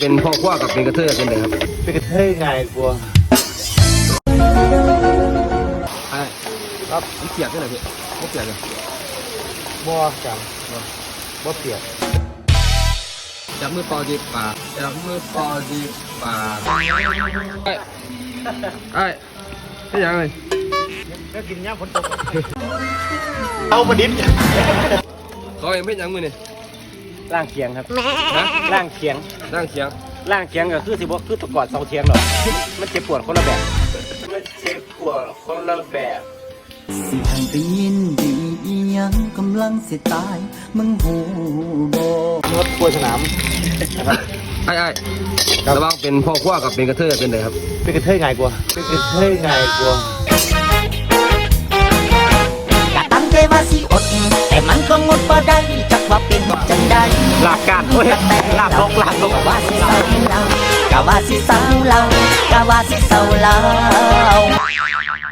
ເປັນພໍ່ຄົວກັບເປັນກະເທີຍເປັນໃດຄັບ? ເປັນກະເທີຍງ່າຍກວ່າ. ອ້າຍ ຄັບ ມັນປຽກຈັ່ງໃດພີ່? ບໍ່ປຽກເລີຍ. ບໍ່ ຈຳ ບໍ່ ບໍ່ປຽກ. ຈັບມືເປົ່າດີກວ່າ ຈັບມືເປົ່າດີກວ່າ. ອ້າຍ ອ້າຍ ເຮັດຫຍັງເອີຍ? ແລ້ວກິນຍາມຝົນຕົກ. ເອົາປະດິດ. ເຂົາເຮັດຫຍັງມື້ນີ້? ລ້າງຂຽງຄັບ. ຮະ? ລ້າງຂຽງ. ລ້າງຂຽງ. ລ້າງຂຽງກໍຄືຊິບໍ່ຄືຕະກອນເສົາຂຽງດອກ. ມັນເຈັບປວດຄົນລະແບບ. ມັນເຈັບປວດຄົນລະແບບ. ຊິໃຫ້ໄປຍິນດີອີ່ຫຍັງ ກຳລັງຊິຕາຍ ມຶງຮູ້ບໍ່? ນົກໂກຍສະໜາມນະຄັບ. ອ້າຍ ອ້າຍ ຄັບ ລະຫວ່າງເປັນພໍ່ຄົວກັບເປັນກະເທີຍເປັນໃດຄັບ? ເປັນກະເທີຍງ່າຍກວ່າ. ເປັນກະເທີຍງ່າຍກວ່າ. ກະຕັ້ງໃຈວ່າຊິອົດ ແຕ່ມັນກໍອົດບໍ່ໄດ້ ຈັກວ່າເປັນຈັ່ງໃດ. ລາກກ້ານ ໂອ້ຍ ລາກບົກ ລາກບົກ. ກະວ່າຊິເຊົາເຫຼົ້າ ກະວ່າຊິເຊົາເຫຼົ້າ ກະວ່າຊິເຊົາເຫຼົ້າ.